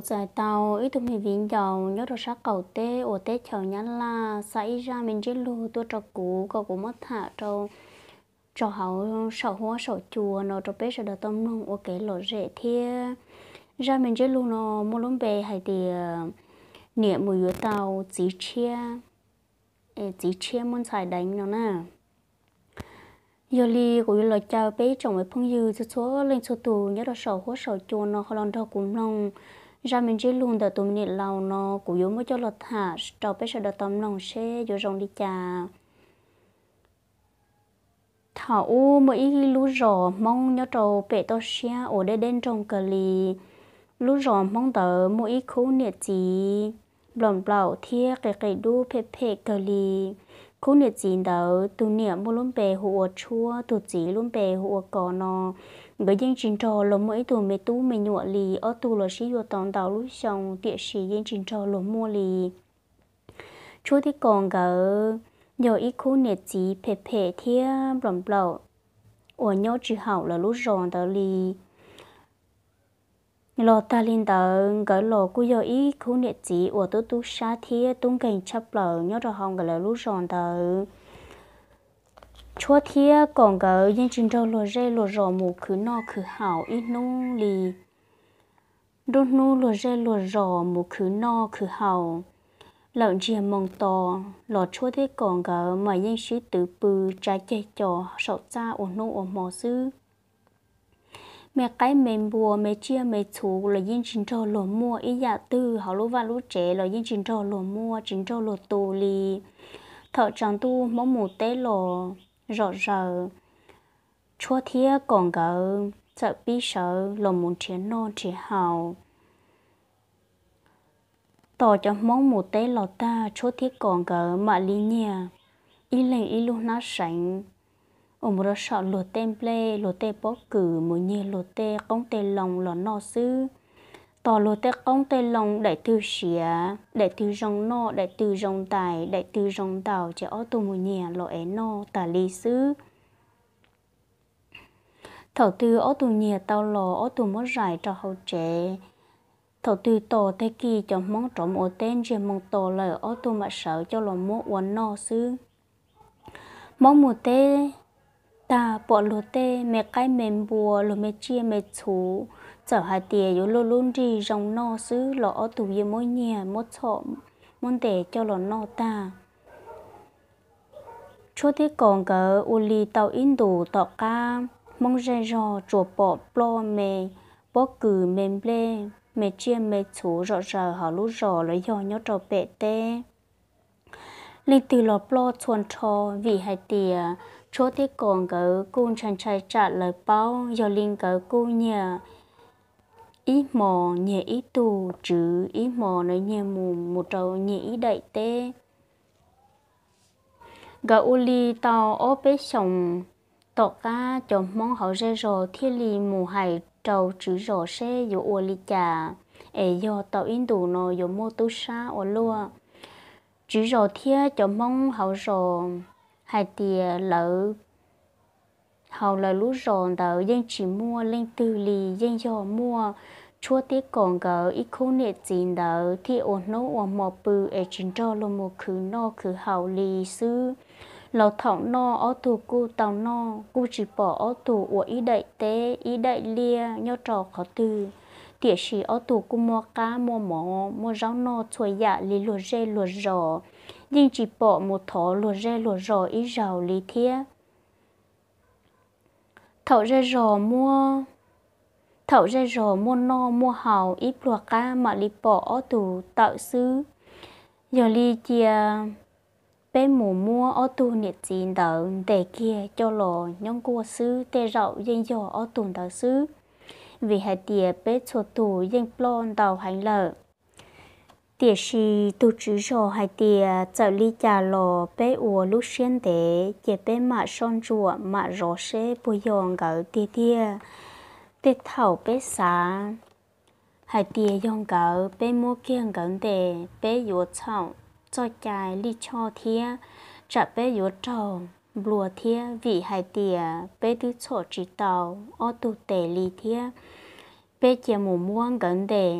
Txais tau ib tug me viv ncaus nyob rau sab qaum teb uas teb chaws Nyab Laj xa ib zaj me ntsiab lus tuaj rau kuv kom kuv muab tham rau tso hauv saum huab saum cua no rau peb sawv daws tau mloog ua kev lom zem thiab. Zaj me ntsiab lus no muaj lub npe hais tias niam mus yuav tau txiv tshiab, txiv tshiab muab ntxhais deev no na. Yog li kuv yuav los caw peb ib tsoom me phooj ywg txhua txhua leej txhua tus nyob rau saum huab saum cua no ho los nrog kuv mloog zaj me ntsiab lus ntawm tus me niam laus no kuv yuav muab coj los tham rau peb sawv daws tau mloog seb yuav zoo li cas. Thaum ub muaj ib lub zos Hmoob nyob rau pem toj siab uas deb deb nroog kawg li. Lub zos Hmoob ntawd muaj ib khub niam txiv nplaum nplaum thiab qis qis dub phem phem kawg li. Khub niam txiv ntawd tus niam muaj lub npe hu ua Tshuab, tus txiv lub npe hu ua Kos no. Nkawd yeej tsis nrog luag muaj ib tug me tub me nyuam li, ob tug los sib yuav tau ntau lub xyoo tiam sis yeej tsis nrog luag muaj li. Tshuab thiab Kos nkawd yog ib khub niam txiv phem phem thiab nplaum nplaum uas nyob tsis haum lawv lub zos ntawd li. Los tag li ntawd nkawd los kuj yog ib khub niam txiv uas tub tub sab thiab tub nkeeg tshaj plaws nyob rau hauv nkawd lawv lub zos ntawd. Tshuab thiab Kos nkawd yeej tsis nrog luag zej luag zos mus khwv noj khwv haus ib hnub li. Nruab hnub luag zej luag zos mus khwv noj khwv haus lawm ntsiag moo to los Tshuab thiab Kos nkawd mas yeej sib twv pw tsa ceg cos saum txaj ua hnub ua hmo xwb. Me qaib me npua me tsiaj me txhu los yeej tsis nrog luag muaj ib yam twg, hauv lub vaj lub tsev los yeej tsis nrog luag muaj tsis nrog luag tu li. Thaum tsaus ntuj Hmoob mus teb los zom zaws, Tshuab thiab Kos nkawd txawm pib sawv los mus nrhiav noj nrhiav haus. Tos cov Hmoob mus teb los tag Tshuab thiab Kos nkawd mam li nyiag ib leeg ib lub hnab seev uas mus rau saum luag tej nplej luag tej pob kws mus nyiag luag tej qoob tej loo los noj xwb. Tos luag tej qoob tej loo daim twg siav, daim twg zoo noj, daim twg zoo ntais, daim twg zoo ntaus ces ob tug mus nyiag los es noj tas li xwb. Thaum twg ob tug nyiag tau los ob tug muab zais rau hauv tsev. Thaum twg tos tag kis cov Hmoob rov mus ua teb ntsiag moo to lawm ob tug mam sawv coj los muab ua noj xwb. Hmoob mus teb tag pom luag tej me qaib me npua luag me tsiaj me txhu txawm hais tias yuav luaj lub nrig zoo noj xwb los ob tug yeej muab nyiag muab txhom muab ntes coj los noj tag. Tshuab thiab Kos nkawd ua li tau ib ntus tom qab Hmoob zej zog tsuas pom ploj me pob kws me nplej me tsiaj me txhu zom zaws hauv lub zos los yog nyob rau pem teb. Leej twg los ploj txhua nrho vim hais tias Tshuab thiab Kos nkawd kuj ntshai ntshai tsam lawv paub, yog li nkawd kuj nyiag ib hmos nyiag ib tug tswv, ib hmos nyiag mus mus rau nyiag ib daim teb. Nkawd ua li tau ob peb xyoos tom qab cov Hmoob hauv zej zog thiaj li mus hais rau tswv zos seb yuav ua li cas es yog tau ib ntus no yuav muaj tub sab ua luaj. Tswv zos thiab cov Hmoob hauv zos hais tias lawv hauv lawv lub zos ntawd yeej tsis muaj leej twg li, yeej yog muaj Tshuab thiab Kos nkawd ib khub niam txiv ntawd thiaj ua hnub ua hmo pw es tsis nrog luag mus khwv noj khwv haus li xwb. Los thaum noj ob tug kuj tau noj, kuj tsis pom ob tug ua ib daim teb ib daim liaj nyob rau qhov twg, tiam sis ob tug kuj muaj qab muaj mov muaj zaub noj txhua yam li luag zej luag zos, yeej tsis pom mus thov luag zej luag zos ib zaug li thiab. Thaum zej zog muaj, thaum zej zog muaj noj muaj haus ib pluag qab mam li pom ob tug tawm xwb. Yog li cia peb mus muab ob tug niam txiv ntawd ntes kiag coj los nyob nkuaj xwb, tej zaum yeej yog ob tug ntawd xwb, vim hais tias peb txhua tus yeej ploj ntau heev lawm. Tiam sis tus tswv zos hais tias txawm li cas los peb ua lub siab ntev ces peb mam soj ntsuam mam zov seb puas yog nkawd tiag tiag. Tej thaum peb xav hais tias yog nkawd, peb muab kiag nkawd ntes, peb yuav txhaum txoj cai lij choj thiab tsam peb yuav raug nplua thiab, vim hais tias peb twb txhom tsis tau ob tug tes li thiab. Peb cia mus muab nkawd ntes,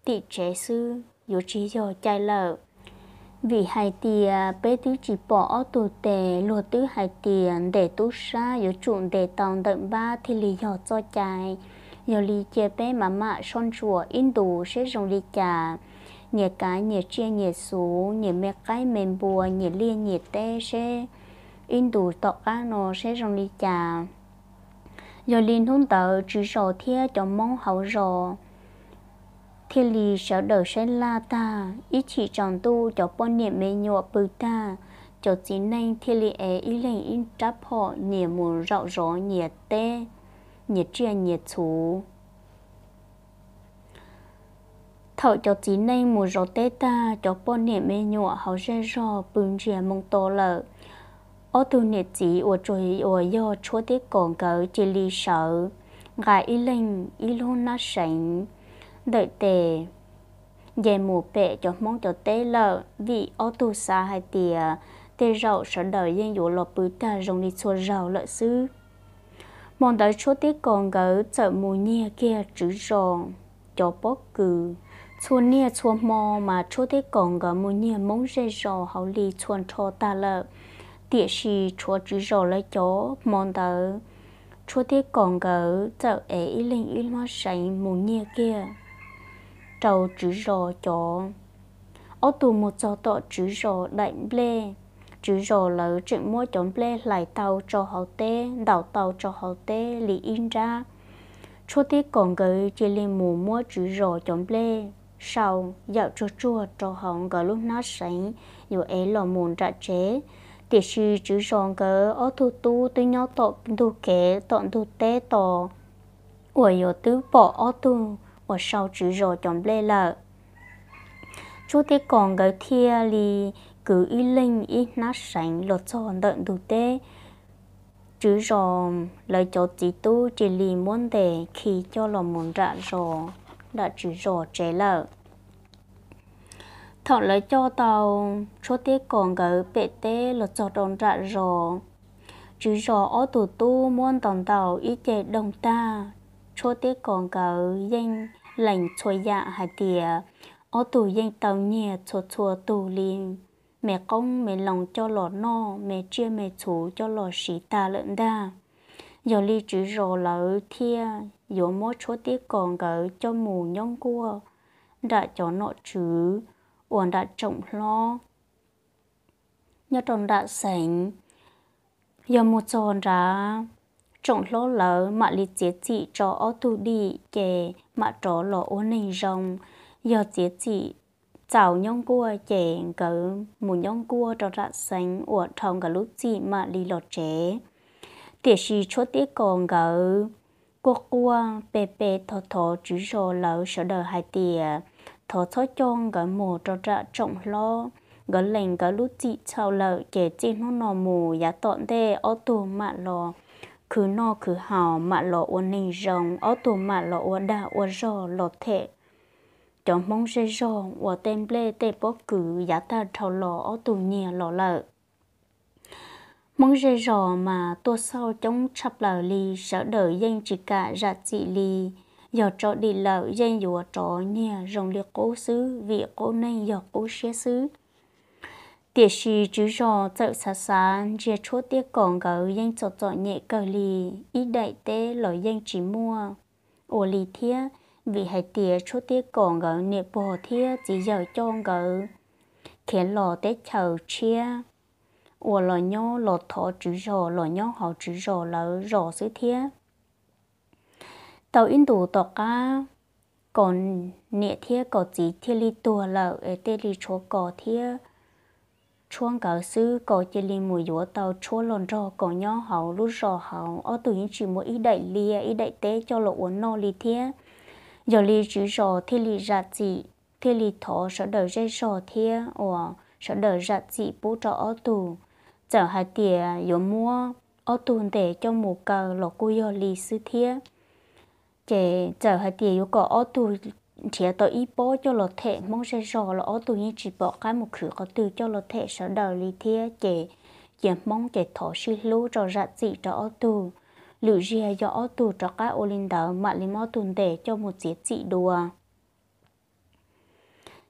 tim tsev xwb, yuav tsis yog cai lawm. Vim hais tias peb twb tsis pom ob tug tes, luag twb hais tias ntes tub sab yuav tsum ntes tau ntawm npab thiaj li yog txoj cai. Yog li cia peb mam mam soj ntsuam ib ntus seb zoo li cas, nyias kav nyias tsiaj nyias txhu, nyias me qaib me npua, nyias liaj nyias teb seb ib ntus tom qab no seb zoo li cas. Yog li hnub ntawd tswv zos thiab cov Hmoob hauv zos thiaj li sawv daws saib laj tag, ib chim tsaus ntuj cov poj niam me nyuam pw tag, cov txiv neej thiaj li ev ib leeg ib rab phom nyias mus zaum zov nyias teb, nyias tsiaj nyias txhu. Thaum cov txiv neej mus zov teb tag, cov poj niam me nyuam hauv zej zog pw ntsiag moo to lawm. Ob tug niam txiv uas tsuas uas yog Tshuab thiab Kom nkawd cia li sawv nqa ib leeg ib lub hnab seev ntawm tes nce mus pem cov Hmoob cov teb lawm, vim ob tug xav hais tias tej zaum sawv daws yeej yuav los pw tag zoo li txhua zaug lawm xwb. Hmo ntawd Tshuab thiab Kom nkawd txawm mus nyiag kiag tswv zos cov pob kws. Txhua niaj txhua hmo mas Tshuab thiab Kom nkawd mus nyiag Hmoob zej zos hauv li txhua nrho tag lawm, tiam sis tshuav tswv zos lawv cov hmo ntawd Tshuab thiab Kom nkawd txawm ev ib leeg ib hnab seev mus nyiag kiag rau tswv zos cov. Ob tug mus txog tom tswv zos daim nplej, tswv zos lawv tseem muab cov nplej hlais tau tso hauv teb, ntaus tau tso hauv teb li ib nrab. Tshuab thiab Kom nkawd cia li mus muab tswv zos cov nplej sau yawm tsuag tsuag rau hauv nkawd lub hnab seev yuav ev los mus nram tsev. Tiam sis tswv zos nkawd ob tug tub twb nyob tom ntug kev tom ntug teb tos uas yuav twb pom ob tug uas sau tswv zos cov nplej lawm. Tshuab thiab Kom nkawd thiaj li kwv ib leeg ib hnab seev los txog ntawm ntug teb. Tswv zos lawv cov txiv tub cia li muab ntes khi coj los mus nram zos, nram tswv zos tsev lawm. Thaum lawv coj tau Tshuab thiab Kom nkawd pem teb los txog rau nram zos, tswv zos ob tug tub muab ntaus ntaus ib ce doog tag. Tshuab thiab Kom nkawd yeej lees txhua yam hais tias ob tug yeej tau nyiag txhua txhua tug li me qoob me loo coj los noj, me tsiaj me txhu coj los siv tag lawm ntag. Yog li tswv zos lawv thiaj yuav muab Tshuab thiab Kom nkawd coj mus nyob nkuaj nram cov nom tswv uas nram tsoom hlob nyob rau nram xeev. Yog mus txog nrad, tsoom hlob lawv mam li txiav txim tso ob tug dim ces mam rov los ua neeg zoo. Yog txiav txim txaus nyob nkuaj ces nkawd mus nyob nkuaj rau nram xeev uas dhau nkawd lub txim mam li los tsev. Tiam sis Tshuab thiab Kom nkawd quaj quaj pe pe thov thov tswv zos lawv sawv daws hais tias thov txhob coj nkawd mus rau nram tsoom hlob, nkawd lees nkawd lub txim txhaum lawm ces txij hnub no mus yav tom ntej ob tug mam los khwv noj khwv haus, mam los ua neeg zoo, ob tug mam los ua dag ua zog los them cov Hmoob zej zog uas tej nplej tej pob kws yav tag dhau los ob tug nyiag los lawm. Hmoob zej zos mas tuaj xauj coob tshaj plaws li, sawv daws yeej tsis kam zam txim li. Yog tso dim lawm yeej yuav rov nyiag zoo li qub xwb, vim qub neeg yog qub siab xwb. Tiam sis tswv zos txawm xav xav ntsia Tshuab thiab Kom nkawd yeej txom txom nyem kawg li, ib daim teb los yeej tsis muaj ua li thiab, vim hais tias Tshuab thiab Kom nkawd niam pog thiab txiv yawg coj nkawd khiav los teb chaws tshiab uas los nyob los thov tswv zos los nyob hauv tswv zos lawv zos xwb thiab. Tau ib ntus tom qab, Kom niam thiab Kom txiv thiaj li tuag lawm es thiaj li tshuav Kom thiab Tshuab nkawd xwb. Kom cia li mus yuav tau Tshuab los nrog Kom nyob hauv lub zos hauv, ob tug yeej tsis muaj ib daim liaj ib daim teb coj los ua noj li thiab. Yog li tswv zos thiaj li zam txim, thiaj li thov sawv daws zej zog thiab uas sawv daws zam txim pub rau ob tug. Txawm hais tias yuav muab ob tug ntes coj mus kaw los kuj yog li xwb thiab. Ces txawm hais tias yuav kom ob tug nrhiav tau ib pob coj los them Hmoob zej zog los ob tug yeej tsis pom qab mus khwv qhov twg coj los them sawv daws li thiab. Ces cia Hmoob ces thov sib hlub tso zam txim rau ob tug. Lwm zaug yog ob tug rov qab ua li ntawd mam li muab ob tug ntes coj mus txiav txim dua.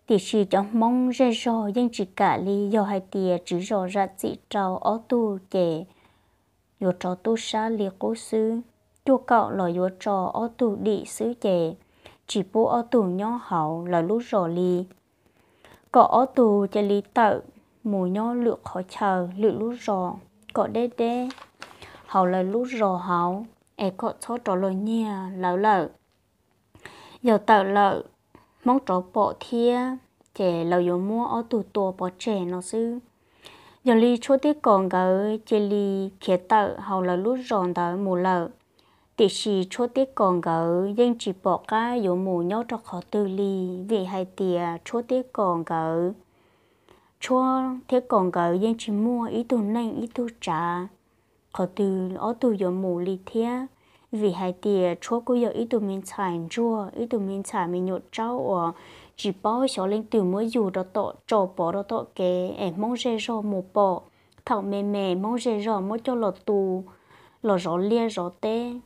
Tiam sis cov Hmoob zej zog yeej tsis kam li, yog hais tias tswv zos zam txim rau ob tug ces yuav rov tub sab li qub xwb. Cuaj kaum los yuav tso ob tug dim xwb ces tsis pub ob tug nyob hauv lawv lub zos li, kom ob tug cia li tawm mus nyob lwm qhov chaw lwm lub zos, kom deb deb hauv lawv lub zos hauv, es kom txhob rov los nyiag lawv lawm. Yog tawm lawm, Hmoob rov pom thiab ces lawv yuav muab ob tug tua pov tseg no xwb. Yog li Tshuab thiab Kos nkawd cia li khiav tawm hauv lawv lub zos ntawd mus lawm. Tiam sis Tshuab thiab Kos nkawd yeej tsis pom qab yuav mus nyob rau qhov twg li, vim hais tias Tshuab thiab Kos nkawd, Tshuab thiab Kos nkawd yeej tsis muaj ib tug neej ib tug tsav qhov twg ob tug yuav mus li thiab. Vim hais tias Tshuab kuj yog ib tug me ntxhais ntsuag, ib tug me ntxhais me nyuam tsaub uas tsis paub xyov leej twg muab yug rau tom, tso pov rau tom kev es Hmoob zej zog mus pom. Thaum me me Hmoob zej zog muab coj los tu, los zov liaj zov teb,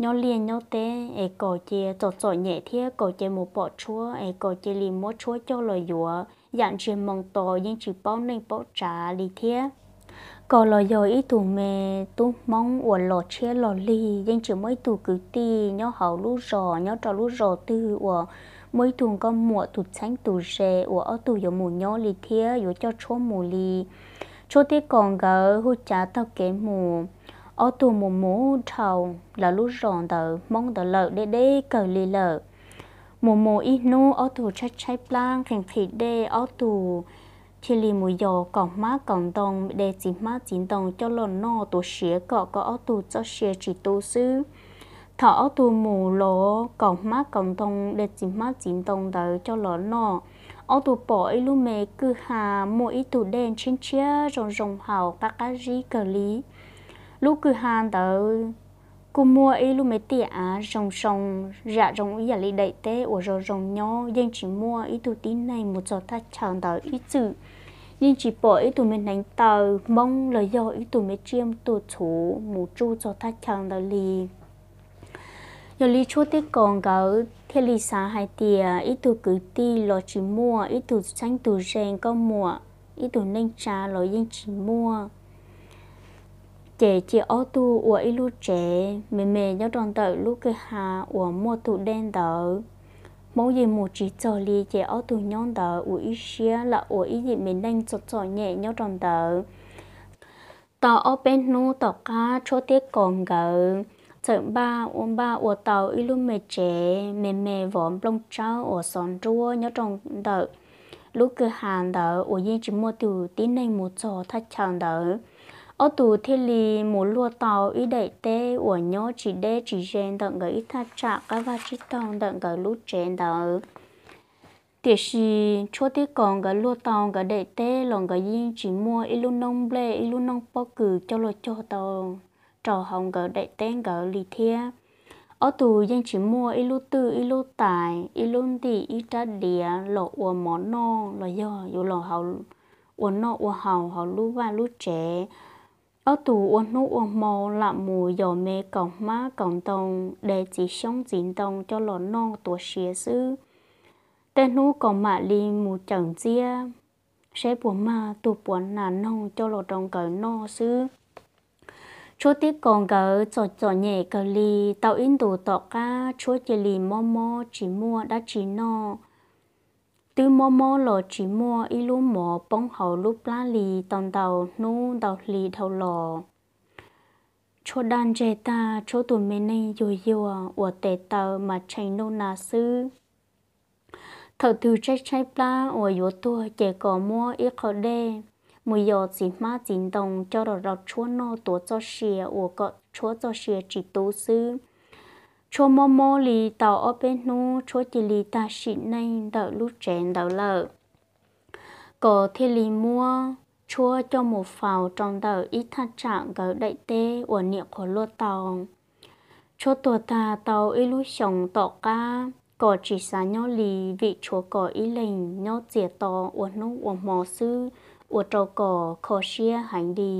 nyob liaj nyob teb, es Kos cia txom txom nyem thiab Kos cia mus pom Tshuab es Kos cia li muab Tshuab coj los yuav, yam ntsiag moo to yeej tsis paub neej paub tsav li thiab. Kos los yog ib tug me tub Hmoob uas los tshiab los lig, yeej tsis muaj ib tug kwv tij nyob hauv lub zos, nyob rau lub zos twg uas muaj ib tug nkauj muam tus txheeb tus ze uas ob tug yuav mus nyob li thiab yuav coj Tshuab mus li. Tshuab thiab Kos nkawd hu cav taug kev mus, ob tug mus mus dhau lawv lub zos ntawd Hmoob ntawd lawm deb deb kawg li lawm. Mus mus ib hnub ob tug tshaib tshaib plab nqhis nqhis dej, ob tug thiaj li mus yos kaus hmab kaus ntoo, de txiv hmab txiv ntoo coj los noj tuav siav kom kom ob tug txoj sia tsis tu xwb. Thaum ob tug mus los kaus hmab kaus ntoo, de txiv hmab txiv ntoo ntawd coj los noj, ob tug pom ib lub me kwj ha muaj ib tug dej ntshiab ntshiab zoo zoo haus qab qab zib kawg li. Lub kwj ha ntawd kuj muaj ib lub me tiaj av zoo zoo, zam zoo ib yam li daim teb uas zoo zoo nyob, yeej tsis muaj ib tug tib neeg mus txog thaj chaw ntawd ib txwm. Yeej tsis pom ib tug me hneev taw Hmoob los yog ib tug me tsiaj tus txhuv mus tsuj txog thaj chaw ntawd li. Yog li Tshuab thiab Kos nkawd thiaj li xav hais tias ib tug kwv tij los tsis muaj, ib tug txheeb tus ze nkauj muam, ib tug neej tsa los yeej tsis muaj. Ces cia ob tug ua ib lub tsev me me nyob rau ntawm lub kwj ha uas muaj tus dej ntawd. Hmoob yeej mus tsis txog li ces ob tug nyob ntawd ua ib siab lam ua ib yim me neej txom txom nyem nyob rau ntawd. Tau ob peb hnub tom qab Tshuab thiab Kos nkawd txawm npaj ua npaj ua tau ib lub me tsev me me vov nplooj tsawb uas xov nruab nyob rau ntawm lub kwj ha ntawd uas yeej tsis muaj tus tib neeg mus txog thaj chaw ntawd. Ob tug thiaj li mus luaj tau ib daim teb uas nyob tsis deb tsis ze ntawm nkawd ib thaj tsam qab vaj tsib taug ntawm nkawd lub tsev ntawd. Tiam sis Tshuab thiab Kos nkawd luaj tau nkawd daim teb los nkawd yeej tsis muaj ib lub noob nplej ib lub noob pob kws coj los cog tau rau hauv nkawd daim teb nkawd li thiab. Ob tug yeej tsis muaj ib lub twj ib lub tais, ib lub ntim ib rab diav los ua mov noj los yog yuav los ua noj ua haus hauv lub vaj lub tsev. Ob tug ua hnub ua hmo lam mus yos me kaus hmab kaus ntoo, de txiv xyoob txiv ntoo coj los noj tuav siav xwb. Tej hnub Kos mam li mus cawm ntxiab seb puas mag tug puav nas noog coj los rau nkawd noj xwb. Tshuab thiab Kos nkawd txom txom nyem kawg li, tau ib ntus tom qab Tshuab cia li mob mob tsis muaj dab tsi noj. Twb mob mob los tsis muaj ib lub mov poob hauv lub plab li tau ntau hnub ntau hli dhau los. Tshuab daj ntseg tag, Tshuab tus me neeg yuag yuag uas tes taw mas tshee nuj nas xwb. Thaum twg tshaib tshaib plab uas yuav tuag ces Kos muab ib qho dej mus yos txiv hmab txiv ntoo coj los rau Tshuab noj tuav txoj sia uas kom Tshuab txoj sia tsis tu xwb. Tshuab mob mob li tau ob peb hnub Tshuab cia li tag sim neej ntawm lub tsev ntawd lawm. Kos thiaj li muab Tshuab coj mus faus rau ntawm ib thaj tsam nkawd daim teb uas niam qhuav luaj tau. Tshuab tuag tag tau ib lub xyoos tom qab, Kos tsis xav nyob li, vim tshuav Kos ib leeg nyob txias to ua hnub ua hmo xwb, ua rau Kos kho siab heev li.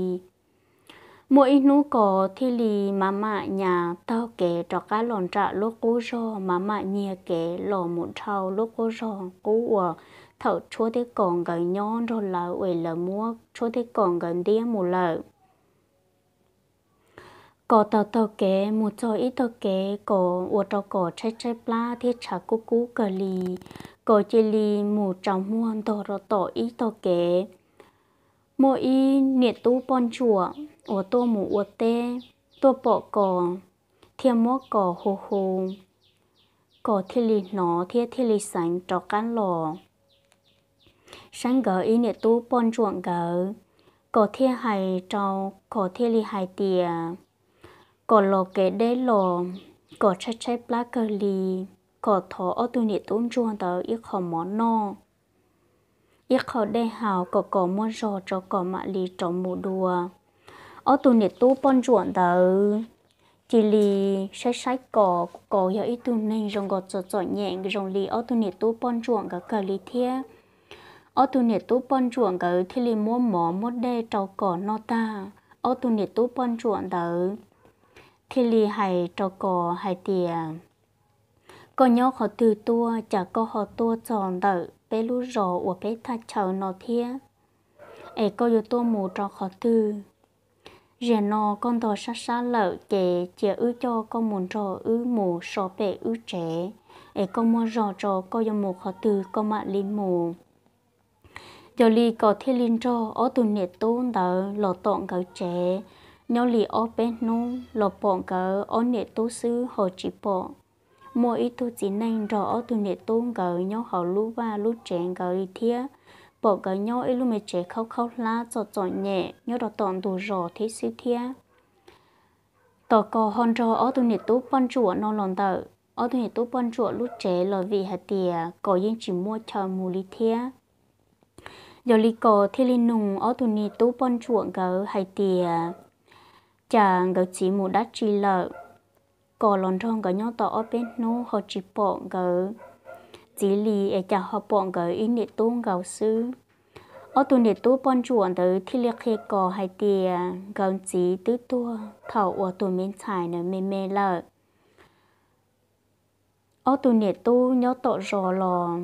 Muaj ib hnub Kos thiaj li mam mam nyas taug kev rov qab los nram lub qub zog, mam mam nyiag kev los mus dhau lub qub zog qub uas thaum Tshuab thiab Kos nkawd nyob nrog lawv es lawv muab Tshuab thiab Kos nkawd ntiab mus lawm. Kos taug taug kev mus txog ib tog kev, Kos ua rau Kos tshaib tshaib plab thiab tshav kub kub kawg li. Kos cia li mus tsaus muag ntog rau tom ib tog kev. Muaj ib niam tub poj ntsuam uas tuaj mus ua teb tuaj pom Kos thiaj muab Kos hu hu, Kos thiaj li hnov thiab thiaj li xeev rov qab los. Saib nkawd ib niam tub poj ntsuam nkawd, Kos thiaj hais rau, Kos thiaj li hais tias, Kos los kev deb los, Kos tshaib tshaib plab kawg li, Kos thov ob tug niam tub ntsuag ntawd ib qho mov noj, ib qho dej haus kom Kos muaj zog rau Kos mam li rov mus dua. Ob tug niam tub poj ntsuam ntawd cia li saib saib Kos, Kos yog ib tug neeg zoo nkaus txom txom nyem zoo li ob tug niam tub poj ntsuam nkawd kawg li thiab. Ob tug niam tub poj ntsuam nkawd thiaj li muab mov muab dej rau Kos noj tag, ob tug niam tub poj ntsuam ntawd thiaj li hais rau Kos hais tias, Koj nyob qhov twg tuaj, cas koj ho tuaj txog ntawm peb lub zos uas peb thaj chaw no thiab? Es koj yuav tuaj mus rau qhov twg? Zaum no koj ntog sab sab lawm ces cia wb coj koj mus nrog wb mus so pem wb tsev, es koj muaj zog tso koj yuav mus qhov twg koj mam li mus. Yog li Kos thiaj li nrog ob tug niam tub ntawd los tom nkawd tsev, nyob li ob peb hnub los pom nkawd ob niam tub xwb ho tsis pom muaj ib tug txiv neej nrog ob tug niam tub nkawd nyob hauv lub vaj lub tsev nkawd li thiab. Pom nkawd nyob ib lub me tsev khaub khaub hlab txom txom nyem nyob rau tom ntug zos thiab xwb thiab. Tos Kos ho nrog ob tug niam tub poj ntsuam no los ntawm ob tug niam tub poj ntsuam lub tsev los vim hais tias Kos yeej tsis muaj chaw mus li thiab. Yog li Kos thiaj li nug ob tug niam tub poj ntsuam nkawd hais tias, Cas nkawd txiv mus dab tsi lawm? Kos los nrog nkawd nyob tau ob peb hnub ho tsis pom nkawd txiv li, es cas ho pom nkawd ib niam tub nkaus xwb. Ob tug niam tub poj ntsuam ntawd thiaj li qhia Kos hais tias nkawd txiv twb tuag thaum uas tus me ntxhais na me me lawm. Ob tug niam tub nyob tom zos los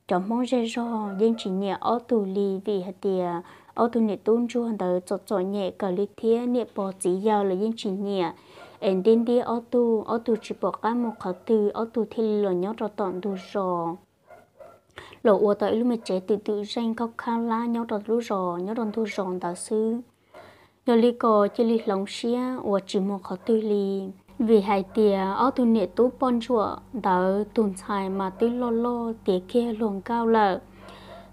cov Hmoob zej zog yeej tsis nyiam ob tug li vim hais tias ob tug niam tub ntsuag ntawd txom txom nyem kawg li thiab niam pog txiv yawg los yeej tsis nyiam, es ntiab ntiab ob tug, ob tug tsis pom qab mus qhov twg ob tug thiaj li los nyob rau tom ntug zos, los ua tau ib lub me tsev twm twm zeej khaub khaub hlab nyob rau lub zos nyob rau ntug zos ntawd xwb. Yog li Kos cia li hloov siab uas tsis mus qhov twg li, vim hais tias ob tug niam tub poj ntsuam ntawd tus ntxhais mas twb loj loj tiav kiag hluas nkauj lawm.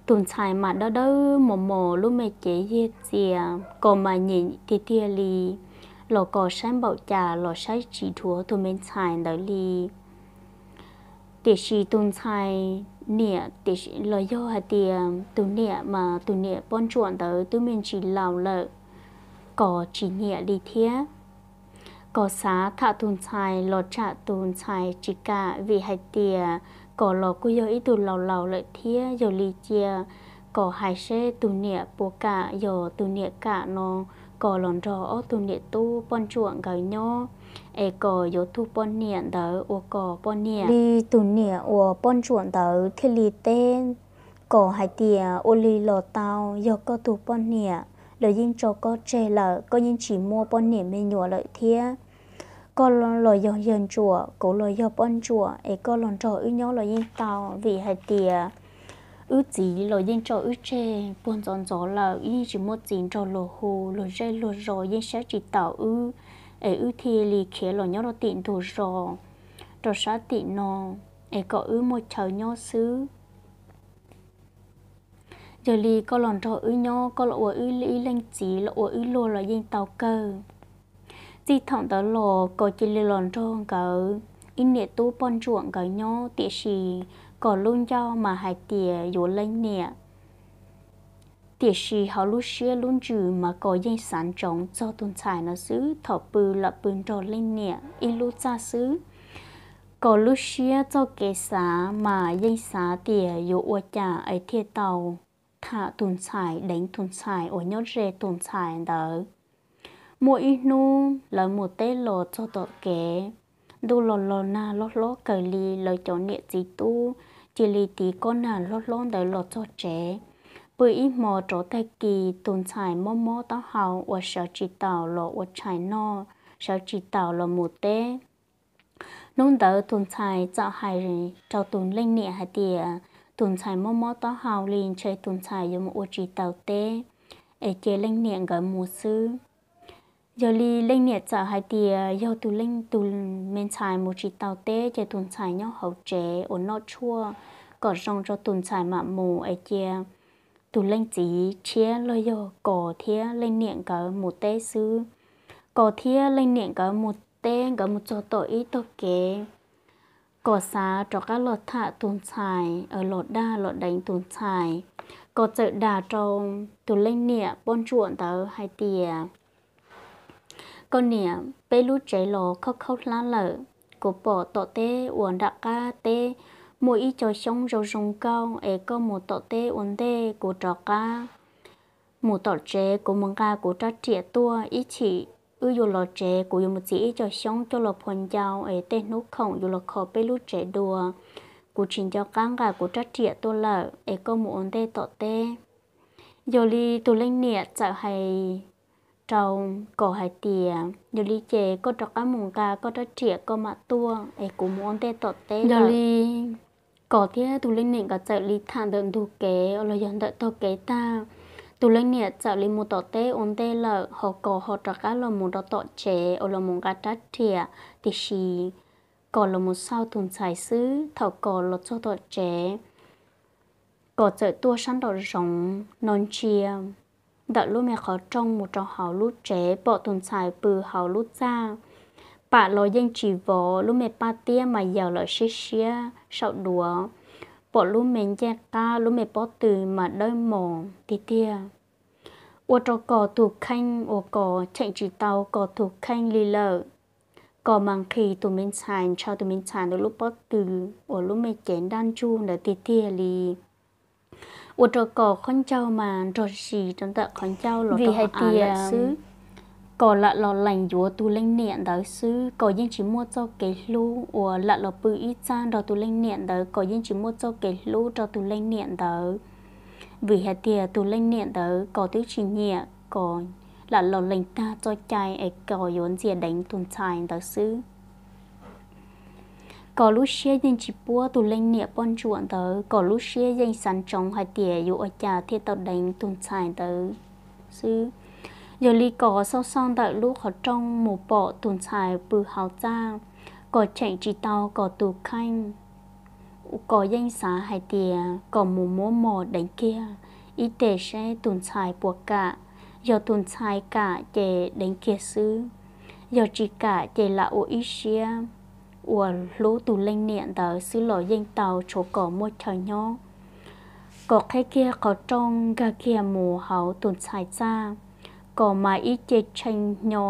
Tus ntxhais mas dawb dawb mos mos lub me cev yiag txias, Kos mas nyiam tiag tiag li, los Kos saib npaum cas los saib tsis dhuav tus me ntxhais ntawd li. Tiam sis tus ntxhais niam, los yog hais tias tus niam mas tus niam poj ntsuam ntawd twb me ntsis laus lawm, Kos tsis nyiam li thiab. Kos xav tham tus ntxhais los tsam tus ntxhais tsis kam vim hais tias Kos los kuj yog ib tug laus laus lawm thiab. Yog li cia Kos hais seb tus niam puas kam, yog tus niam kam no Kos los nrog ob tug niam tub poj ntsuam nkawd nyob, es Kos yuav tus poj niam ntawd ua Kos poj niam. Li tus niam uas poj ntsuam ntawd thiaj li teb Kos hais tias, Ua li los tau, yog koj tus poj niam, lawv yeej tso koj tseg lawm, koj yeej tsis muaj poj niam me nyuam lawm thiab. Koj los yog yawg ntsuam, kuv los yog poj ntsuam, es koj los nrog wb nyob los yeej tau, vim hais tias wb txiv los yeej tso wb tseg puag ntxov ntxov lawm, yeej tsis muaj txiv nrog luag hu, luag zej luag zos yeej saib tsis taus wb, es wb thiaj li khiav los nyob rau tim ntug zos, rau sab tim no, es kom wb muaj chaw nyob xwb. Yog li koj los nrog wb nyob, koj los ua wb ib leej txiv los ua wb luag los yeej tau kawg. Txij thaum ntawd los Kos cia li los nrog nkawd ib niam tub poj ntsuam nkawd nyob, tiam sis Kos lub ncauj mas hais tias yuav leej niam. Tiam sis hauv lub siab lub ntsws mas Kos yeej xav ntsoov txog tus ntxhais no xwb, thaum pw lam pw nrog leej niam ib lub txaj xwb. Kos lub siab txoj kev xav mas yeej xav tias yuav ua cas es thiaj tau tham tus ntxhais, deev tus ntxhais uas nyob ze tus ntxhais ntawd. Muaj ib hnub lawv mus teb los txog tom kev, ntuj los los nag loj hlob kawg li, lawv cov niam txiv tub cia li tiv kob nag hlob hlob ntawd los txog tsev. Pw ib hmo rov tag kis tus ntxhais mob mob taub hau uas sawv tsis taus los ua tshais noj, sawv tsis taus los mus teb. Hnub ntawd tus ntxhais txawm hais rau tus leej niam hais tias tus ntxhais mob mob taub hau li ntshe tus ntxhais yuav mus ua tsis tau teb, es cia leej niam nkawd mus xwb. Yog li leej niam txawm hais tias yog tus leej, tus me ntxhais mus tsis tau teb ces tus ntxhais nyob hauv tsev uas noj tshuaj kom zoo rau tus ntxhais mam mus, es cia tus leej txiv tshiab los yog Kos thiab leej niam nkawd mus teb xwb. Kos thiab leej niam nkawd mus teb, nkawd mus txog tom ib tog kev, Kos xav rov qab los tham tus ntxhais, los dag los deev tus ntxhais. Kos txawm dag rau tus leej niam poj ntsuam ntawd hais tias, koj niam, peb lub tsev los khaub khaub hlab lawm. Kuv pom tom teb uas nram qab teb muaj ib co xyoob zoo zoo nkauj, es koj mus tom teb ua ntej kuv rov qab mus tom tsev, kuv mus nqa kuv rab riam tuaj, ib chim wb yuav los tsev kuv yuav mus txiav ib co xyoob coj los phua ncau es tej hnub khoom yuav los kho peb lub tsev dua. Kuv tsis nco qab nqa kuv rab riam tuaj lawm, es koj mus ua ntej tom teb. Yog li tus leej niam txawm hais rau Kos hais tias, yog li ces koj rov qab mus nqa koj rab riam koj mam tuaj, es kuv mus ua ntej tom teb. Yog li Kos thiab tus leej niam nkawd txawm li tham ntawm ntug kev los yog ntawm tog kev tag. Tus leej niam txawm li mus tom teb ua ntej lawm, ho Kos ho rov qab los mus rau tom tsev uas los mus nqa rab riam, tiam sis Kos los mus xauj tus ntxhais xwb. Thaum Kos los txog tom tsev, Kos txawm tuaj sab nraum zoov no ntsia ntawm lub me qhov rooj mus rau hauv lub tsev, pom tus ntxhais pw hauv lub txaj, pam los yeej tsis vov, lub me paj tiab mas yaws lawm siab siab saum duav, pom lub me ncej qab lub me pob tw mas dawb mos tiag tiag. Ua rau Kos tus kheej uas Kos cheem tsis tau Kos tus kheej li lawm. Kos mas nqhis tus me ntxhais, ntshaw tus me ntxhais ntawd lub pob tw uas lub me cev ntaj ntsug ntawd tiag tiag li. Ua rau Kos qhov ncauj mas nrog zis rau ntawm qhov ncauj los rau hais tias xwb, Kos lam los lees yuav tus leej niam ntawd xwb, Kos yeej tsis muaj txoj kev hlub uas lam los pw ib txaj nrog tus leej niam ntawd, Kos yeej tsis muaj txoj kev hlub rau tus leej niam ntawd. Vim hais tias tus leej niam ntawd Kos twb tsis nyiam, Kos lam los lees tag txoj cai es Kos yuav ntxias deev tus ntxhais ntawd xwb. Kos lub siab yeej tsis puab tus leej niam poj ntsuam ntawd, Kos lub siab yeej xav ntsoov hais tias yuav ua cas thiaj tau deev tus ntxhais ntawd xwb. Yog li Kos xauj xauj ntawm lub qhov rooj mus pom tus ntxhais pw hauv txaj, Kos cheem tsis tau Kos tus kheej. Kos yeej xav hais tias Kos mus muab mos deev kiag ib teg seb tus ntxhais puas kam. Yog tus ntxhais kam ces deev kiag xwb, yog tsis kam ces lam ua ib siab uas hlub tus leej niam ntawd xwb los yeej tau, tshuav Kos muaj chaw nyob. Kos qheb kiag qhov rooj nkag kiag mus hauv tus ntxhais txaj, Kos mas ib ce tshee hnyo,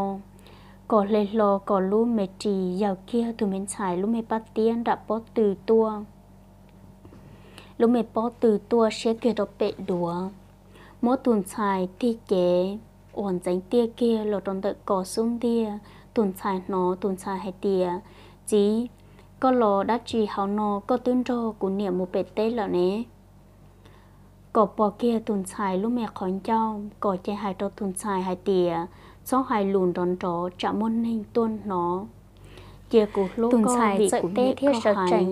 Kos hle hlo Kos lub me ris yaws kiag tus me ntxhais lub me paj tiab nram pob tw tuaj. Lub me pob tw tuaj siab kiag rau pem duav, muab tus ntxhais tig cev uas ntxeev tiaj kiag los rau ntawm Kos xub ntiag. Tus ntxhais hnov tus ntxhais hais tias, txiv, koj los dab tsi hauv no, koj twb nrog kuv niam mus pem teb lawm ne? Kos pom kiag tus ntxhais lub me qhov ncauj, Kos ces hais rau tus ntxhais hais tias, txhob hais lus nrov nrov tsam muaj neeg tuaj hnov. Cia kuv hlub koj, tus ntxhais txawm teb thiab sawv tsees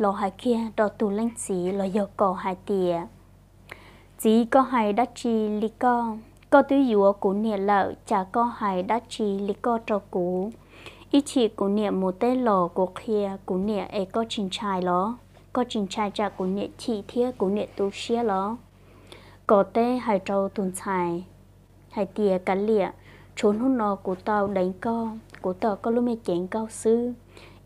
los hais kiag rau tus leej txiv los yog Kos hais tias, txiv, koj hais dab tsi li koj? Koj twb yuav kuv niam lawm, cas koj hais dab tsi li koj rau kuv? Ib chim kuv niam mus teb los kuv qhia kuv niam es koj tsis ntshai los? Koj tsis ntshai tsam kuv niam chim thiab kuv niam tu siab los? Kos teb hais rau tus ntxhais hais tias, kav liam, tshuav hnub no kuv tau deev koj, kuv tom koj lub me cev nkauj xwb,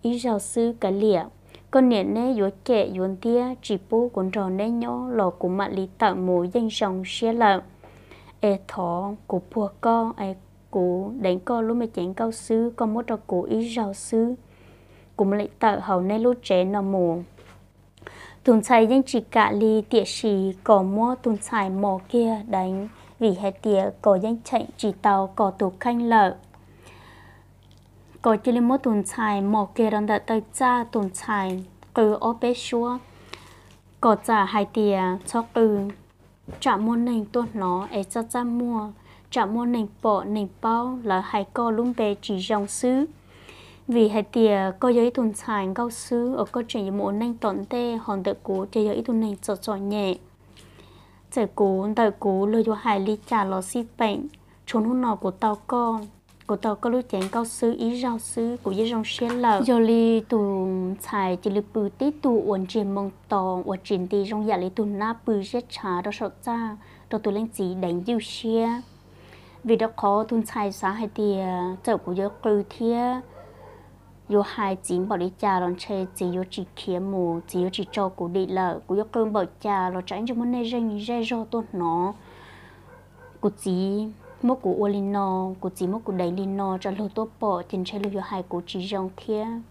ib zaug xwb kav liam. Koj niam neb yuav cem yuav ntiab tsis pub kuv nrog neb nyob los kuv mam li tawm mus yeej zoo siab lawm. Es thov kuv puag koj es kuv deev koj lub me cev nkauj xwb, koj muab rau kuv ib zaug xwb, kuv mam li tawm hauv neb lub tsev no mus. Tus ntxhais yeej tsis kam li, tiam sis Kos muab tus ntxhais mos kiag deev, vim hais tias Kos yeej cheem tsis tau Kos tus kheej lawm. Kos cia li muab tus ntxhais mos kiag rau ntawm taw txaj, tus ntxhais qw ob peb suab. Kom txawm hais tias txhob qw, tsam muaj neeg tuaj hnov es txaj txaj muag, tsam muaj neeg pom neeg paub lawv hais koj lub npe tsis zoo xwb. Vim hais tias koj yog ib tug ntxhais nkauj xwb uas koj tseem yuav mus ua neej tom ntej, ho ntawm kuv ces yog ib tug neeg txom txom nyem. Txawm kuv ntawm kuv luag yuav hais li cas los xij peem, tshuav hnub no kuv tau koj, kuv tau koj lub cev nkauj xwb ib zaug xwb kuv yeej zoo siab lawm. Yog li tus ntxhais cia li pw tib tug uas ntsiag moo to uas tsis nti zoo yam li tus nab pw ziab tshav rau saum txaj rau tus leej txiv deev ywj siab. Vim rau qhov tus ntxhais xav hais tias txawm kuv yuav qw thiab yuav hais txiv npaum li cas los ntshe txiv yuav tsis khiav mus, txiv yuav tsis tso kuv dim lawm. Kuv yuav qw npaum cas los tsam ib ntsis muaj neeg zej zog tuaj hnov kuv txiv muab kuv ua li no, kuv txiv muab kuv deev li no, tsam luag tuaj pom ces ntshe luag yuav hais kuv tsis zoo thiab.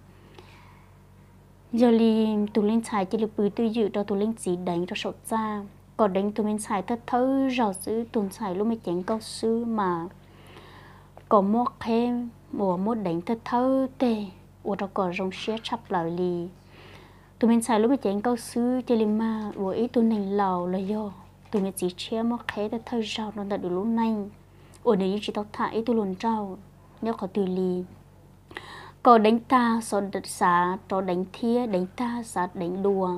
Yog li tus leej ntxhais cia li pw twj ywm rau tus leej txiv deev rau saum txaj, kom deev tus me ntxhais thawj thawj zaug xwb, tus ntxhais lub me cev nkauj xwb mas kom muab qheb uas muab deev thawj thawj teg ua rau kom zoo siab tshaj plaws li. Tus me ntxhais lub me cev nkauj xwb cia li mag ua ib tug neeg laus los yog tus me txiv tshiab muab qheb thawj thawj zaug rau ntawm nws lub neej uas nws yeej tsis tau tham ib tug hluas nraug nyob qhov twg li. Kom deev tag xav rov deev thiab, deev tag xav deev dua.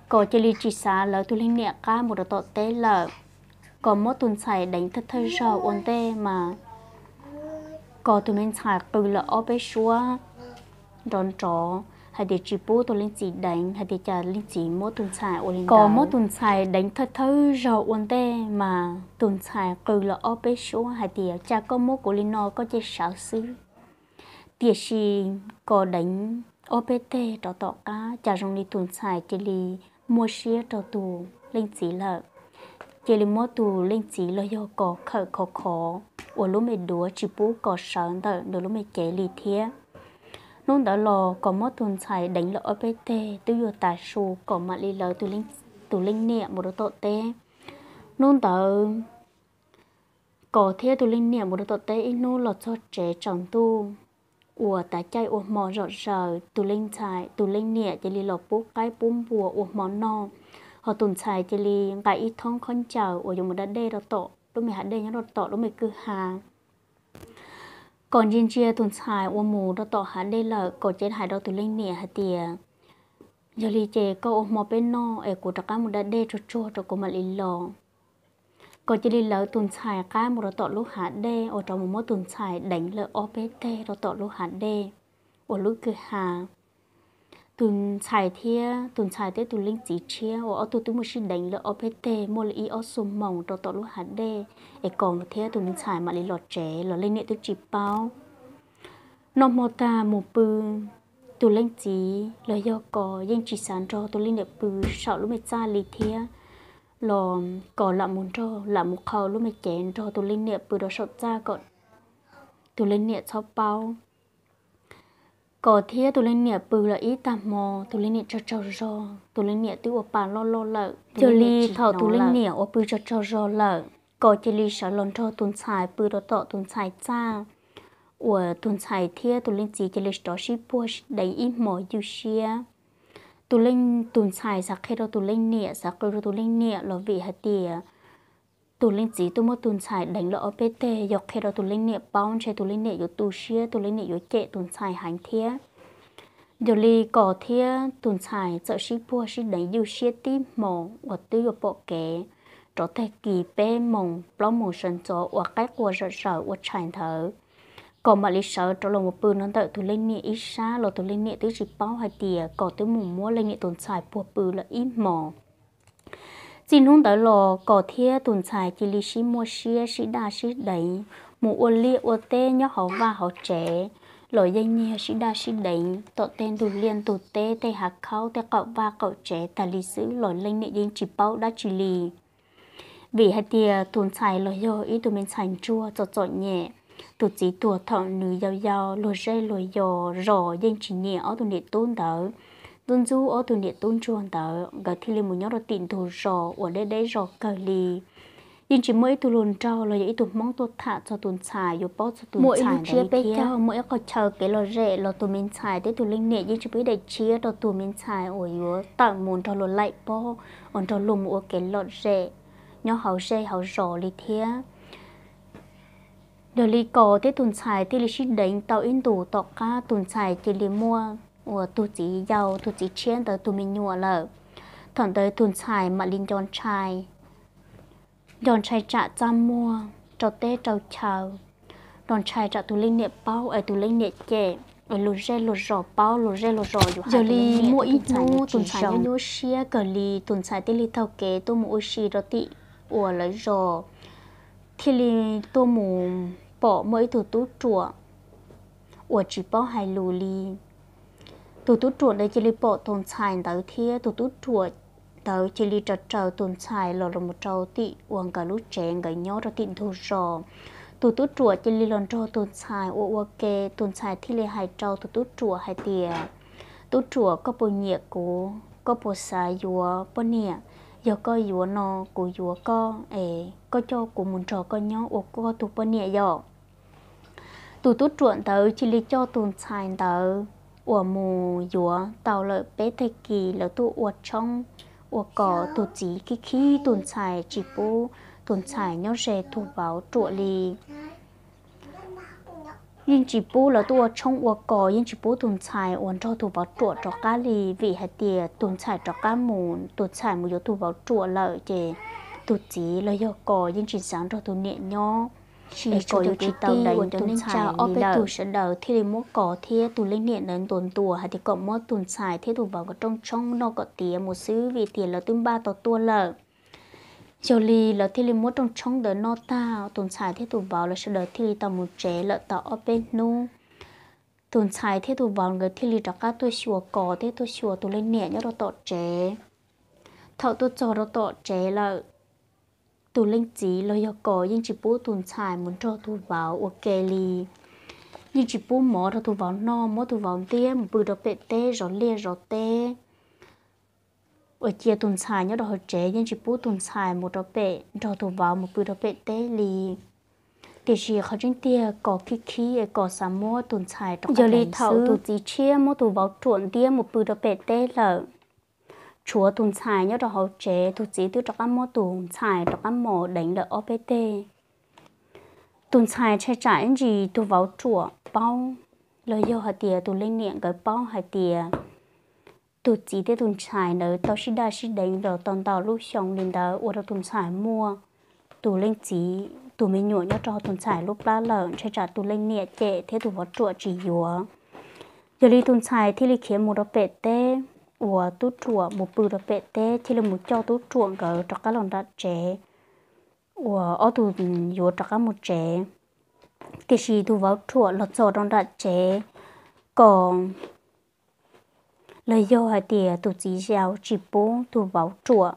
Kom cia li tsis xav lawv tus leej niam qab mus rau tom teb lawm. Kom muab tus ntxhais deev thawj thawj zaug ua ntej mas kom tus me ntxhais qw lawm ob peb suab nrov nrov hais tias tsis pub tus leej txiv deev, hais tias cas leej txiv muab tus ntxhais ua li ntawd. Kom muab tus ntxhais deev thawj thawj zaug ua ntej mas tus ntxhais qw lawm ob peb suab hais tias cas koj muab kuv li no koj cia li sawv xwb. Tiam sis kom deev ob peb teg rov tom qab cas zoo li tus ntxhais cia li muaj siab rau tus leej txiv lawm. Cia li muab tus leej txiv los yog kom khawm khov khov ua lub me duav tsis pub kom sawv ntawm nws lub me cev li thiab. Hnub ntawd los kom muab tus ntxhais deev lawm ob peb teg twb yuav tas su kom mam li lawv tus leej niam mus rau tom teb. Hnub ntawd kom thiab tus leej niam mus rau tom teb ib hnub los txog tsev tsaus ntuj uas tav caij ua hmo zom zaws, tus leej ntxhais tus leej niam cia li los pub qaib pub npua ua hmo noj, ho tus ntxhais cia li nqa ib thoob khaub ncaws uas yuav mus da dej rau tom lub me hav dej nyob rau tom lub me kwj ha. Kom ntsia ntsia tus ntxhais uas mus rau tom hav dej lawm kom cia li hais rau tus leej niam hais tias, yog li ces koj ua hmo peb noj es kuv rov qab mus da dej tsuag tsuag rau kuv mam li los. Kom cia li lawv tus ntxhais qab mus rau tom lub hav dej uas rov mus muab tus ntxhais deev lawm ob peb teg rau tom lub hav dej uas lub kwj ha. Tus ntxhais thiab tus ntxhais thiab tus leej txiv tshiab uas ob tug twb muaj sib deev lawm ob peb teg muaj li ib ob xuab moos rau tom lub hav dej es kom thiab tus me ntxhais mam li los tsev los leej niam twb tsis paub. Noj hmo tag mus pw, tus leej txiv los yog kom yeej tsis xav nrog tus leej niam pw saum lub me txaj li thiab, los kom lam mus nrog lam mus qhau lub me cev nrog tus leej niam pw rau saum txaj kom tus leej niam txhob paub. Kom thiab tus leej niam pw los ib tag hmo, tus leej niam tsaug tsaug zog, tus leej niam twb ua pa loj loj lawm. Yog li thaum tus leej niam uas pw tsaug tsaug zog lawm, kom cia li sawv los nrog tus ntxhais pw rau tom tus ntxhais txaj, uas tus ntxhais thiab tus leej txiv cia li rov sib puag sib deev ib hmos ywj siab. Tus leej, tus ntxhais xav qhia rau tus leej niam, xav qw rau tus leej niam los vim hais tias tus leej txiv twb muab tus ntxhais deev lawm ob peb teg, yog qhia rau tus leej niam paub ntshe tus leej niam yuav tu siab, tus leej niam yuav cem tus ntxhais heev thiab. Yog li kom thiab tus ntxhais txawm sib puag sib deev ywj siab tib hmos uas twb yuav pom kev, rov tag kis peb moos plaub moos sawv ntxov uas qaib qua zom zaws ua tshais ntawd, kom mam li sawv rov los mus pw no ntawm tus leej niam ib sab los tus leej niam twb tsis paub hais tias kom twb mus muab leej niam tus ntxhais puag pw lawm ib hmos. Txij hnub ntawd los kom thiab tus ntxhais cia li sib muaj siab sib daj sib deev, mus ua liaj ua teb nyob hauv vaj hauv tsev los yeej nyiag sib daj sib deev tom tej ntug liaj ntug teb, tej hav khaub, tej qaum vaj qaum tsev tas li xwb los leej niam yeej tsis paub dab tsi li. Vim hais tias tus ntxhais los yog ib tug me ntxhais ntsuag txom txom nyem, tus txiv tuag thaum nws yau yau, luag zej luag yos zos yeej tsis nyiam ob tug niam tub ntawd. Ntxub ntxub ob tug niam tub ntsuag ntawd, nkawd thiaj li mus nyob rau tim ntug zos uas deb deb zos kawg li. Yeej tsis muaj ib tug hluas nraug los yog ib tug Hmoob tuaj tham txog tus ntxhais, yuav paub txog tus ntxhais ntawd li thiab. Muaj ib qho chaw kev lom zem los tus me ntxhais thiab tus leej niam yeej tsis pub ib daim tshiab rau tus me ntxhais uas yuav tawm mus nrog luag laim pob, uas nrog luag mus ua kev lom zem nyob hauv zej hauv zos li thiab. Yog li Kos thiab tus ntxhais thiaj li sib deev tau ib ntus tom qab tus ntxhais cia li muaj uas tus txiv yau, tus txiv tshiab ntawd tus me nyuam lawm. Thaum ntawd tus ntxhais mam li nco ntshai, nco ntshai tsam txaj muag rau teb rau chaw, nco ntshai tsam tus leej niam paub es tus leej niam cem, es luag zej luag zos paub, luag zej luag zos yuav hais. Yog li muaj ib hnub tus ntxhais nyuaj nyuaj siab kawg li, tus ntxhais thiaj li taug kev tuaj mus ua si rau tim uas lawv zos, thiaj li tuaj mus pom muaj ib tug tub ruam uas tsis paub hais lus li. Tus tub ruam ntawd cia li pom tus ntxhais ntawd thiab tus tub ruam ntawd cia li raws raws tus ntxhais los los mus rau tim uas nkawd lub tsev nkawd nyob rau tim ntug zos. Tus tub ruam cia li los nrog tus ntxhais ua ua ke, tus ntxhais thiaj li hais rau tus tub ruam hais tias, tub ruam, koj puas nyiam kuv? Koj puas xav yuav poj niam? Yog koj yuav no kuv yuav koj es koj coj kuv mus nrog koj nyob ua koj tus poj niam yom. Tus tub ruam ntawd cia li coj tus ntxhais ntawd uas mus yuav tau lawm peb tag kis lawv tuaj ua tshoob ua kos, tus txiv khib khib tus ntxhais tsis pub tus ntxhais nyob ze tus vauv ruam li. Yeej tsis pub lawv tuaj ua tshoob ua kos, yeej tsis pub tus ntxhais uas nrog tus vauv ruam rov qab li, vim hais tias tus ntxhais rov qab mus, tus ntxhais mus yuav tus vauv ruam lawm ces tus txiv los yog Kos yeej tsis xav nrog tus niam nyob, es Kos yuav tsis tau deev tus ntxhais li lawm. Sawv daws thiaj li muab Kos thiab tus leej niam ntawd ntuas ntuas hais tias kom muab tus ntxhais thiab tus vauv nkawd rooj tshoob noj kom tiav mus xwb, vim tias lawv twb npaj tau tuaj lawm. Yog li lawv thiaj li muab rooj tshoob ntawd noj tag, tus ntxhais thiab tus vauv lawv sawv daws thiaj li tau mus tsev lawm tau ob peb hnub. Tus ntxhais thiab tus vauv nkawd thiaj li rov qab tuaj xyuas Kos thiab tuaj xyuas tus leej niam nyob rau tom tsev. Thaum tuaj txog rau tom tsev lawm, tus leej txiv los yog Kos yeej tsis pub tus ntxhais mus nrog tus vauv ua ke li. Yeej tsis pub mov rau tus vauv noj, muab tus vauv ntiab mus pw rau pem teb zov liaj zov teb. Uas cia tus ntxhais nyob rau hauv tsev, yeej tsis pub tus ntxhais mus rau pem nrog tus vauv mus pw rau pem teb li. Tiam sis qhov tseeb tiag Kos khib khib es Kos xav muab tus ntxhais rov qab. Yog li thaum tus txiv tshiab muab tus vauv ruam ntiab mus pw rau pem teb lawm, tshuav tus ntxhais nyob rau hauv tsev, tus txiv twb rov qab muab tus ntxhais rov qab mos deev lawm ob peb teg. Tus ntxhais ntshai tsam ib ntsis tus vauv ruam paub, los yog hais tias tus leej niam nkawd paub hais tias tus txiv thiab tus ntxhais ntawd tau sib daj sib deev los tau ntau lub xyoo li ntawd, ua rau tus ntxhais muaj tus leej txiv tus me nyuam nyob rau tus ntxhais lub plab lawm, ntshai tsam tus leej niam cem thiab tus vauv ruam tsis yuav. Yog li tus ntxhais thiaj li khiav mus rau pem teb uas tub ruam mus pw rau pem teb, thiaj li mus coj tub ruam nkawd rov qab los nram tsev uas ob tug yuav rov qab mus tsev. Tiam sis tus vauv ruam los txog rau nram tsev, Kos los yog hais tias tus txiv yau tsis pub tus vauv ruam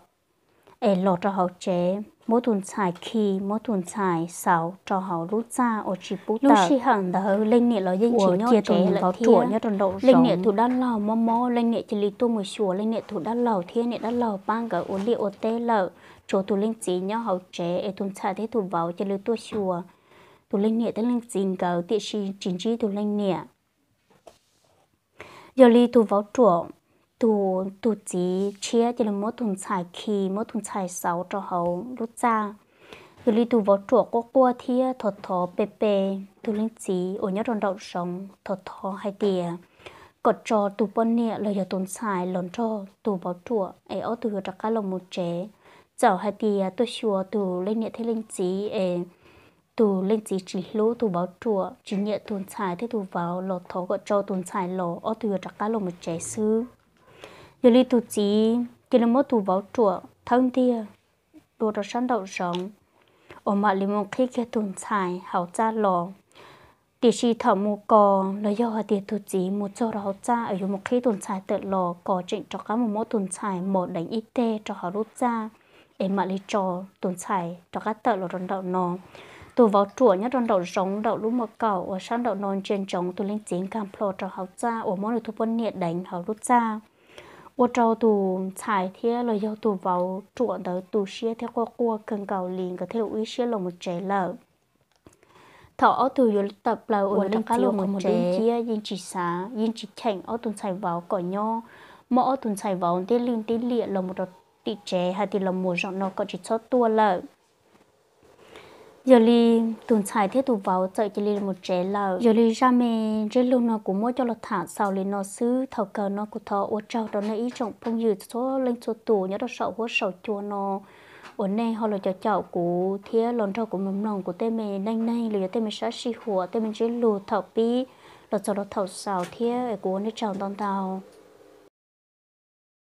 es los rau hauv tsev, muab tus ntxhais khi, muab tus ntxhais xauv rau hauv lub txaj uas tsis pub tawm. Lub sij hawm ntawd leej niam los yeej tsis nyob, cia tus vauv ruam nyob rau nraum zoov. Leej niam tus dab laug mob mob, leej niam cia li tuaj mus xyuas leej niam tus dab laug thiab niam dab laug pab nkawd ua liaj ua teb lawm, tshuav tus leej txiv nyob hauv tsev es tus ntxhais thiab tus vauv cia li tuaj xyuas tus leej niam thiab leej txiv nkawd, tiam sis tsis ntsib tus leej niam. Yog li tus vauv ruam, tus, tus txiv tshiab cia li muab tus ntxhais khi, muab tus ntxhais xauv rau hauv lub txaj. Yog li tus vauv ruam quaj quaj thiab thov thov pe pe tus leej txiv uas nyob rau nraum zoov, thov thov hais tias kom tso tus poj niam los yog tus ntxhais los nrog tus vauv ruam es ob tug yuav rov qab los mus tsev. Txawm hais tias tuaj xyuas tus leej niam thiab leej txiv es tus leej txiv tsis hlub tus vauv ruam, tsis nyiam tus ntxhais thiab tus vauv los thov kom tso tus ntxhais los ob tug yuav rov qab los mus tsev xwb. Yog li tus txiv cia li muab tus vauv ruam thawb ntiag dua rau sab nraum zoov uas mam li mus qhib kiag tus ntxhais hauv txaj los. Tiam sis thaum mus Kos los yog hais tias tus txiv mus txog rau hauv txaj es yuav mus qhib tus ntxhais tawm los, Kos tseem rov qab mus muab tus ntxhais mos deev ib teg rau hauv lub txaj es mam li tso tus ntxhais rov qab tawm los rau nraum no. Tus vauv ruam nyob rau nraum zoov nraum lub mos kaum uas sab nraum no ntsia ntsoov tus leej txiv nkag plho rau hauv txaj uas muab nws tus poj niam deev hauv lub txaj ua rau tus ntxhais thiab los yog tus vauv ruam ntawd tu siab thiab quaj quaj kawg nkaus li, nkawd thiaj li ua ib siab los mus tsev lawm. Thaum ob tug yuav tawm plaws uas yuav rov qab los mus tsev, yeej tsis xav yeej tsis cheem ob tug ntxhais vauv kom nyob, muab ob tug ntxhais vauv ntiab lwj ntiab liam los mus rau tim tsev hais tias los mus zaum no kom tsis txhob tuaj lawm. Yog li tus ntxhais thiab tus vauv txawm cia li mus tsev lawm. Yog li zaj me ntsej lug no kuv muab coj los tham xaus li no xwb. Thaum kawg no kuv thov ua tsaug rau nej ib tsoom phooj ywg txhua leej txhua tus nyob rau saum huab saum cua no uas nej ho los caum caum kuv thiab los nrog kuv mloog mloog kuv tej me neej neeg los yog tej me sab sij huam tej me ntsej lug thaum pib los txog rau thaum xaus thiab es kuv ua nej tsaug ntau ntau.